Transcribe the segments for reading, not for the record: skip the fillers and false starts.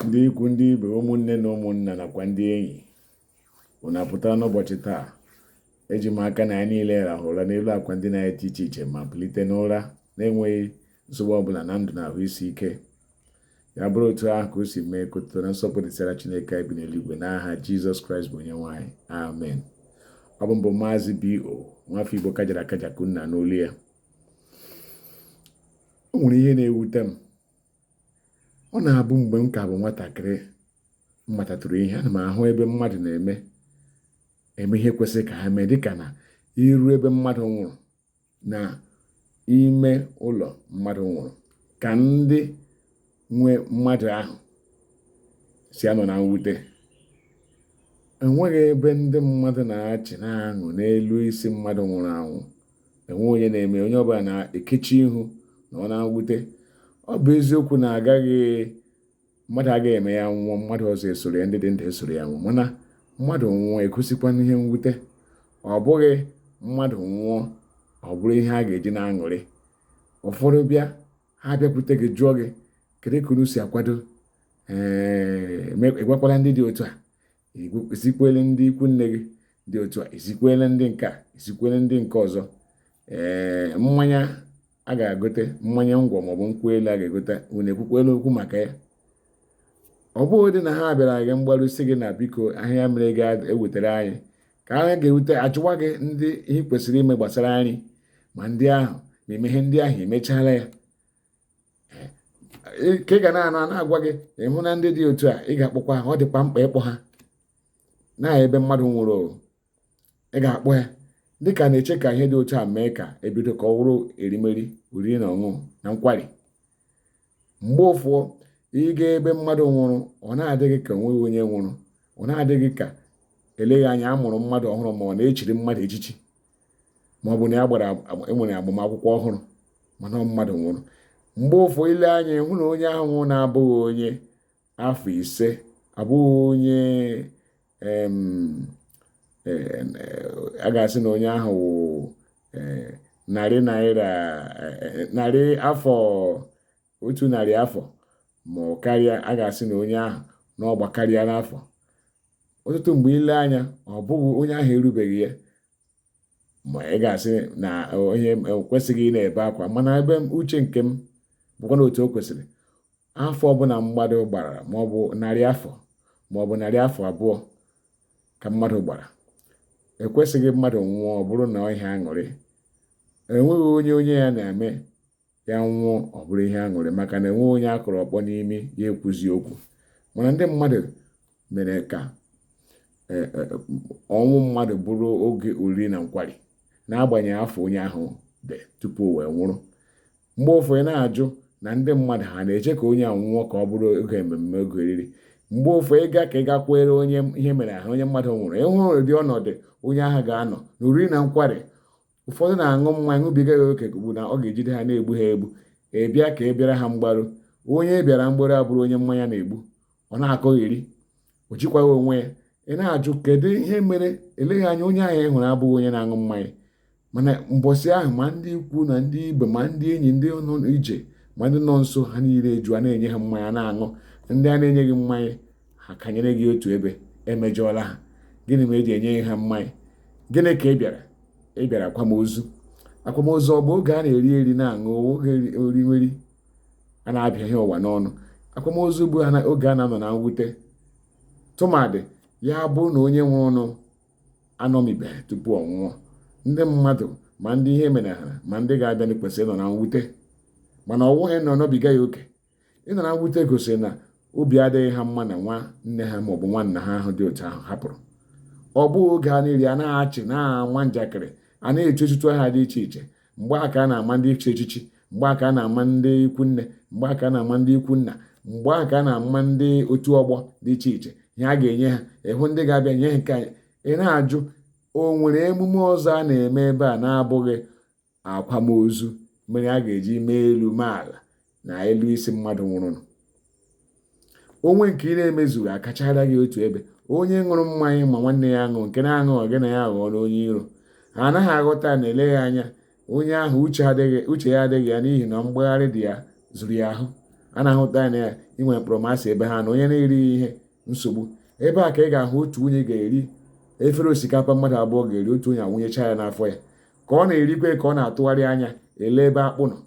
Ndị ikwu, ndị ibe, ụmụnne na ụmụnna nakwa ndị enyi, unu apụtala n'ụbọchị taa. Eji m aka na anyị niile rahụ ụra n'elu akwa ndina anyị dị iche iche ma bilite n'ụra na-enweghị nsogbu ọbụla na ndụ na ahụ isi ike. Ya bụrụ otu ahụ ka o si mee, ka otuto na nsọpụrụ dịsara Chineke anyị bi n'eluigwe n'aha Jizọs Kraịst bụ Onyenwe anyị. Amen. Ọ bụ mbụ Maazị B.O. nwafọ Igbo kajara akaja ka unu na-anụ olu ya. O nwere ihe na-ewute m. Ọ na-abụ mgbe m ka bụ nwatakịrị m matatụrụ ihe, ana m ahụ ebe mmadụ na-eme eme ihe kwesịrị ka ha mee, dịka na iru ebe mmadụ nwụrụ na ime ụlọ mmadụ nwụrụ, ka ndị nwe mmadụ ahụ si anọ na mwute. Enweghị ebe ndị mmadụ na-achị na-aṅụ n'elu isi mmadụ nwụrụ anwụ. Enwe onye na-eme, onye ọbụla na-ekechi ihu na ọ na-mwute. Ọ bụ eziokwu na agaghị mmadụ agaghị eme ya nwụọ, mmadụ ọzọ esoro ya, ndị dị ndụ esoro ya nwụọ, mana mmadụ nwụọ egosikwana ihe mwute. Ọ bụghị mmadụ nwụọ ọ bụrụ ihe a ga-eji na-aṅụrị. Ụfọdụ bịa, ha bịakwute gị jụọ gị kedu ka unu si akwado, ee ịgwakwala ndị dị otu a, esikwele ndị ikwu nne gị dị otu a, esikwele ndị nke a, esikwele ndị nke ọzọ. Ee, mmanya a ga-agote, mmanya ngwọ maọbụ nkwụ elu a ga-egote, unu ekwukwela okwu maka ya. Ọ bụghị dị na ha bịara gị mgbaru sị gị na biko ahịa mere gị ewetara anyị ka a ga-ewute, ajụwa gị ndị ihe kwesịrị ime gbasara nri, ma ndị ahụ ma ime ihe ndị ahụ emechaala ya, ka ị ga na-anụ a na-agwa gị ịhụ na ndị dị otu a ị ga-akpọkwa ha. Ọ dịkwa mkpa ịkpọ ha na ebe mmadụ nwụrụ, ị ga-akpọ ya dịka na-eche ka ihe dị otu a mee ka ebido ka ọ wụrụ erimeri, oriri na ọṅụṅụ na nkwari. Mgbe ụfọ ịga ebe mmadụ nwụrụ, ọ na-adịghị ka onweghị onye nwụrụ, ọ na-adịghị ka eleghị anya a mụrụ mmadụ ọhụrụ, ma ọ na-echiri mmadụ echichi, ma ọ bụ na ya gbara enwere agbamakwụkwọ ọhụrụ, mana mmadụ nwụrụ. Mgbe ụfọ ile anya hụ na onye ahụ nwụrụ na-abụghị onye afọ 5, abụghị onye a ga-asị na onye ahụ wụ narị naira narị afọ 100 afọ ma ọ karịa, a ga-asị na onye ahụ na ọ gbakarịa n'afọ. Ọtụtụ mgbe ile anya ọ bụghị onye ahụ erubeghị ya, ma ị ga-asị na onye kwesịghị ị na-ebe akwa, mana ebe uche nke m bụkwa na otu o kwesịrị. Afọ ọbụla mmadụ gbara, ma ọ bụ 100 afọ ma ọ bụ 200 ka mmadụ gbara, ekwesịghị mmadụ nwụọ ọ bụrụ na ihe aṅụrị. Enweghị onye onye ya na-eme ya nwụọ ọ bụrụ ihe aṅụrị, maka na enweghị onye a kụrụ ọkpọ n'imi ya ekwuzi okwu. Mana ndị mmadụ mere ka ọnwụ mmadụ bụrụ oge oriri na nkwari, n'agbanyeghị afọ onye ahụ dị tupu o wee nwụrụ. Mgbe ụfọdụ ị na-ajụ na ndị mmadụ ha na-eche ka onye a nwụọ ka ọ bụrụ oge mmemme, oge oriri. Mgbe ụfọdụ ịga ka ị gakwere onye ihe mere ahụ, onye mmadụ nwụrụ, ịhụ ụdị ọnọdụ onye ahụ ga-anọ na oriri na nkwari. Ụfọdụ na-aṅụ mmanya ṅụbiga ya oke bụ na ọ ga-ejide ha na-egbu ha egbu. Ị bịa ka ị bịara ha mgbaru, onye bịara mgbaru abụrụ onye mmanya na-egbu, ọ na-akọgheri, o jikwaghị onwe ya. Ị na-ajụ kedu ihe mere. Eleghị anya onye ahụ ị hụrụ abụghị onye na-aṅụ mmanya, mana mbọsị ahụ ma ndị ikwu na ndị ibe ma ndị enyi, ndị nọ ije ma ndị nọ nso, ha niile eju a na-enye ha mmanya na-aṅụ. Ndị a na-enyeghị mmanya ha kanyere gị otu ebe, emejọọla ha. Gịnị ma eji enye ha mmanya? Gịnị ka ị bịara? Ị bịara akwamozu. Akwamozu ọ bụ oge a na-eri eri na-aṅụ, oge orimeri a na-abịa ihe ụwa n'ọnụ? Akwamozu bụ oge a na-anọ na mwute, tụmadị ya bụ na onye nwụrụnụ anọmibeghị tupu ọ nwụọ. Ndị mmadụ ma ndị ihe mere ha ma ndị ga-abịa kwesịrị ịnọ na mwute, mana ọ wụghị nọ nọbiga ya oke. Ịnọ na mwute gosiri na obi adịghị ha mma na nwa nne ha maọbụ nwanna ha ahụ dị otu ahụ hapụrụ. Ọ bụghị oge a na-eri, a na-achị, na-ama njakịrị, a na-etu etutu aha dị iche iche. Mgbe a ka a na-ama ndị iche echichi, mgbe a ka a na-ama ndị ikwu nne, mgbe a ka a na-ama ndị ikwu nna, mgbe a ka a na-ama ndị otu ọgbọ dị iche iche ihe a ga-enye ha. Ịhụ ndị ga-abịa nye ha nke anyị, ị na-ajụ o nwere emume ọzọ a na-eme ebe a na-abụghị akwamozu mere a ga-eji mee elu mee ala na elu isi mmadụ nwụrụnụ? Onwe nke ị na-emezughị akachara gị otu ebe. Onye ṅụrụ mmanya ma nwanne ya aṅụ, nke na-aṅụ gị na ya aghọọ n'onye iro. Ha anaghị aghọta na eleghị anya onye ahụ uche ya adịghị ya, n'ihi na mgbagharị dị ya zuru ya ahụ. A na-ahụta ya na ya inwe mkpọrọmasị ebe ha na onye na-erighị ihe nsogbu. Ebe a ka ị ga-ahụ otu onye ga-eri efere osikapa mmadụ abụọ ga-eri, otu onye awụnyecha ya n'afọ ya. Ka ọ na-erikwe ka ọ na-atụgharị anya ele ebe akpụ nọ,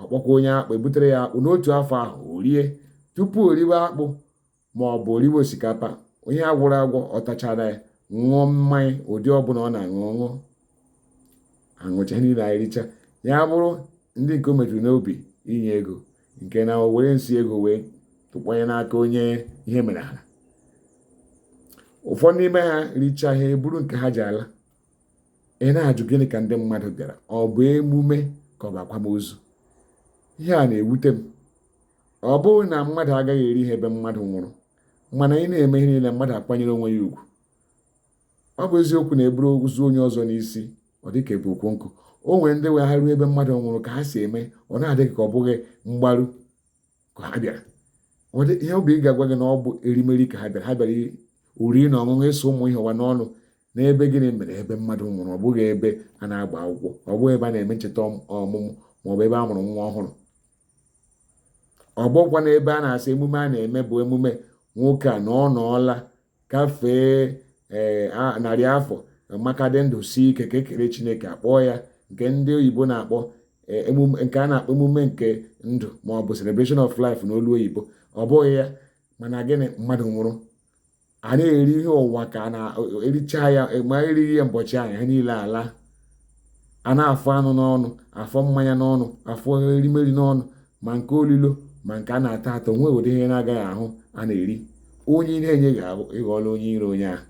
ọ kpọkwa onye akpụ ebutere ya akpụ n'otu afọ ahụ o rie. Tupu o riwe akpụ ma ọ bụ oriwe osikapa, onye a gwọrọ agwọ ọ tachara ya, ṅụọ mmanya ụdị ọbụla ọ na-aṅụ ṅụọ aṅụcha niile anyị ya bụrụ ndị nke o metụrụ n'obi inye ego nke na o were nsị ego wee tụkpọnye n'aka onye ihe mere ha. Ụfọdụ n'ime ha richaa ha eburu nke ha ji ala. Ị na-ajụ gịnị ka ndị mmadụ bịara, ọ bụ emume ka ọ bụ akwamozu? Ihe a na-ewute m. Ọ bụghị na mmadụ agaghị eri ihe ebe mmadụ nwụrụ, mana ị na-eme ihe niile mmadụ akwanyere onwe ya ugwu. Ọ bụ eziokwu na eburu ozu onye ọzọ n'isi ọ dị ka ebu okwu nkụ. O nwere ndị wee ha ruo ebe mmadụ nwụrụ ka ha si eme, ọ na-adịghị ka ọ bụghị mgbaru ka ha bịara. Ihe obi ga-agwa gị na ọ bụ erimeri ka ha bịara. Ha bịara oriri na ọṅụṅụ, ịsụ ụmụ ihe ụwa n'ọnụ n'ebe gịnị mere ebe mmadụ nwụrụ. Ọ bụghị ebe a na-agba akwụkwọ, ọ bụghị ebe a na-eme ncheta ọmụmụ ma ọ bụ ebe a mụrụ nwa ọhụrụ. Ọ bụkwa na ebe a na-asị emume a na-eme bụ emume nwoke a na ọ nọọla gafee ee narị afọ maka dị ndụ sie ike ka ekele Chineke akpọọ ya nke ndị oyibo na-akpọ emume nke a na-akpọ emume nke ndụ ma ọ bụ celebration of life n'olu oyibo. Ọ bụghị ya. Mana gịnị, mmadụ nwụrụ a na-eri ihe ụwa ka a na-ericha ya, ma erighị ya mbọchị ahụ ha niile ala. A na-afụ anụ n'ọnụ, afọ mmanya n'ọnụ, afọ erimeri n'ọnụ, ma nke olilo ma nke a na-ata ata. Onwe ụdị ihe na-agaghị ahụ a na-eri. Onye na-enyeghị ịghọọla onye iro onye ahụ.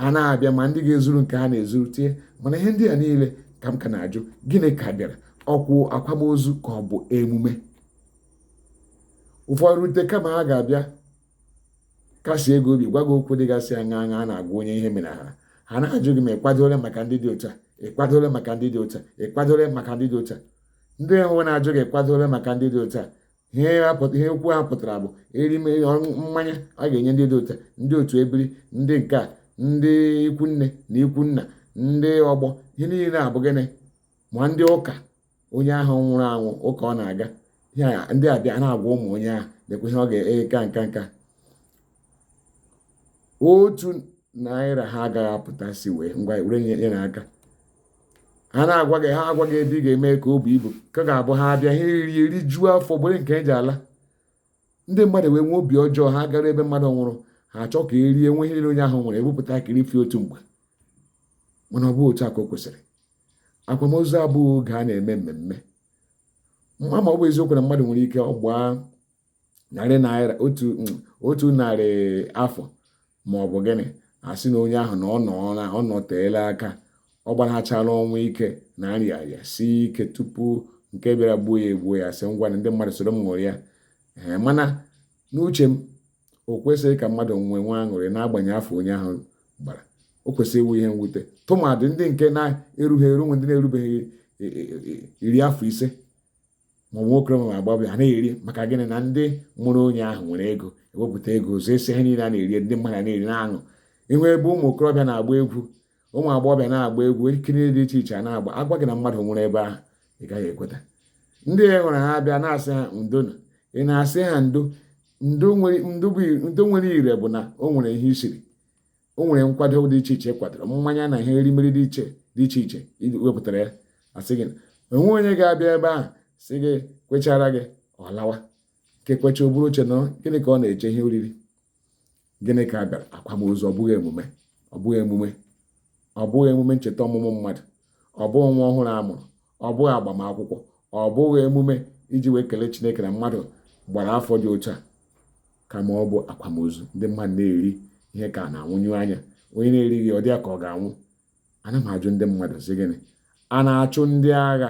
A na-abịa ma ndị ga-ezuru nke ha na-ezuru tie. Mana ihe ndị a niile ka m ka na-ajụ, gịnị ka bịara? Ọkwụ akwamozu ka ọ bụ emume? Ụfọdụ rute, kama ha ga-abịa kasị ego obi, gwa gị okwu dịgasị aṅa aṅa a na-agwa onye ihe mere ha, ha na-ajụ gị ma ị kwadoole maka ndị dị otu a, ị kwadoole maka ndị dị otu a, ị kwadoole maka ndị dị otu a. Ndị enwe na-ajụ gị kwadoole maka ndị dị otu a, ihe okwu ha pụtara bụ erimeri mmanya a ga-enye ndị dị otu a, ndị otu ebiri, ndị nke a, ndị ikwu nne na ikwu nna, ndị ọgbọ. Ihe niile abụ gịnị? Ma ndị ụka onye ahụ nwụrụ anwụ, ụka ọ na-aga, ndị abịa na-agwa ụmụ onye ahụ lekwa ihe ọ ga-eka nka nka. Otu naira ha agaghị apụta si wee ngwa were nye n'aka. Ha na-agwa gị, ha agwa gị ebe ị ga-eme ka o bu ibu ka ga-abụ ha abịa ha eri erijuo afọ gbere nke eji ala. Ndị mmadụ wee nwee obi ọjọọ, ha gara ebe mmadụ nwụrụ, ha achọ ka erie nwe ihe niile onye ahụ nwere ebupụta ka erifie otu mgbe. Mana ọ bụghị otu a ka o kwesịrị. Akwamozu abụghị oge a na-eme mmemme. Ma ọ bụ eziokwu na mmadụ nwere ike ọ gbaa narị naira otu narị afọ ma ọ bụ gịnị, a sị na onye ahụ na ọ nọ na ọ nọteela aka, ọ gbanachala ọnwụ ike na nrịarịa sie ike tupu nke bịara gbuo ya egbuo ya, sị ngwa ndị mmadụ soro m ṅụrụ ya. Ee, mana n'uche m, o kwesịghị ka mmadụ nwee nwe aṅụrị n'agbanyeghị afọ onye ahụ gbara. O kwesịrị iwu ihe mwute, tụmadị ndị nke na-erughị eru, nwe ndị na-erubeghị 50 afọ ma ọ bụ nwoke ma agbọghọbịa, ha na-eri maka gịnị? Na ndị mụrụ onye ahụ nwere ego ewepụta ego zụ esi ihe niile a na-eri, ndị mmadụ na-eri na-aṅụ. Ịhụ ebe ụmụ okorobịa na-agba egwu, ụmụ agbọghọbịa na-agba egwu, ekiri dị iche iche a na-agba, agwa gị na mmadụ nwụrụ ebe ahụ, ị gaghị ekweta. Ndị e hụrụ ha abịa na-asị ha ndo, ị na-asị ha ndo ndo nwere ire bụ na o nwere ihe isiri, o nwere nkwado dị iche iche kwadoro mmanya na ihe erimeri dị iche dị iche iche wepụtara ya. Asị gị onwe onye ga-abịa ebe ahụ sị gị kwechara gị, ọ lawa nke kwecha o buru oche nọrọ. Gịnị ka ọ na-eche? Ihe oriri gịnị ka a bịara? Akwamozu ọ bụghị emume, ọ bụghị emume, ọ bụghị emume ncheta ọmụmụ mmadụ, ọ bụghị nwa ọhụrụ a mụrụ, ọ bụghị agbamakwụkwọ, ọ bụghị emume iji wee kelee Chineke na mmadụ gbara afọ dị otu a, kama ọ bụ akwamozu. Ndị mmadụ na-eri ihe ka na-anwụnyu anya, onye na-erighị ọ dị ya ka ọ ga-anwụ. Ana m ajụ ndị mmadụ sị gịnị a na-achụ ndị agha?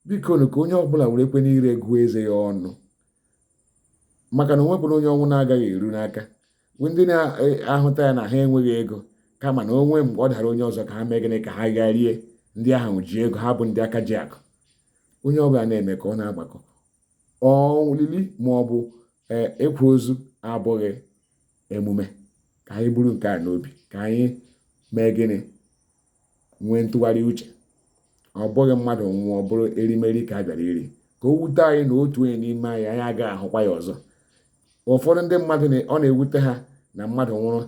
Biko nụ, ka onye ọbụla were kwe n'ire gụọ eze ya ọnụ, maka na onwepụrụ onye ọnwụ na-agaghị eru n'aka. Ndị na-ahụta ya na ha enweghị ego, kama na onwe mgbe ọ dara onye ọzọ ka ha mee gịnị? Ka ha gaa rie. Ndị ahụ ji ego, ha bụ ndị aka ji akụ. Onye ọbụla na-eme ka ọ na-agbakọ olili ma ọ bụ ịkwa ozu abụghị emume. Ka anyị buru nke a n'obi, ka anyị mee gịnị? Nwee ntụgharị uche. Ọ bụghị mmadụ nwụọ bụrụ erimeri ka a bịara iri. Ka Ka o wute anyị na otu onye n'ime anyị, anyị agaghị ahụkwa ya ọzọ. Ụfọdụ ndị mmadụ ọ na-ewute ha na mmadụ nwụrụ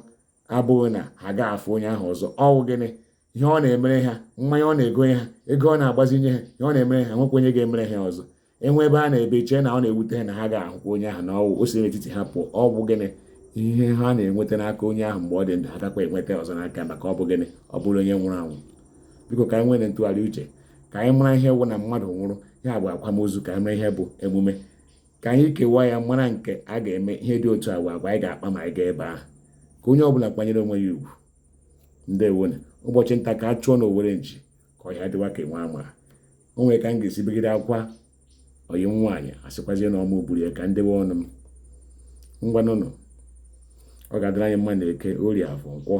abụghị na ha agaghị afụ onye ahụ ọzọ. Ọ wụ gịnị? Ihe ọ na-emere ha, mmanya ọ na-egonye ha, ego ọ na-agbazinye ha, ihe ọ na-emere ha, nwekwa onye ga-emere ha ọzọ. Enwe ebe a na-ebe chee na ọ na-ewute ha na ha ga-ahụkwa onye ahụ na ọwụ o si n'etiti ha pụọ. Ọ bụ gịnị? Ihe ha na-enweta n'aka onye ahụ mgbe ọ dị ndụ, ha gakwa enweta ọzọ n'aka, maka ọ bụ gịnị? Ọ bụrụ onye nwụrụ anwụ. Biko, ka anyị nwere ntụgharị uche, ka anyị mara ihe wụ na mmadụ nwụrụ, ya bụ akwamozu, ka anyị mara ihe bụ emume, ka anyị kewaa ya, mara nke a ga-eme. Ihe dị otu agwa agwa anyị ga-akpa ma anyị gaa ebe ahụ, ka onye ọbụla kwanyere onwe ya ugwu. Ndewonu. Ụbọchị nta ka a chụọ n'owere nchi, ka ọhịa dịwa ka enwe amara. O nwere ka m ga-esi begide akwa oyi m nwaanyị, asịkwazie na ọma oburu ya ka ndewe ọnụ m. Ngwanụnụ, ọ ga-adịrị anyị mma na Eke, Orie, Afọ, Nkwọ.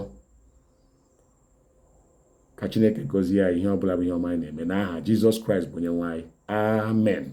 Ka Chineke gọzie anyị, ihe ọbụla bụ ihe ọma anyị na-eme, n'aha Jizọs Kraịst bụ onye nwe anyị. Amen.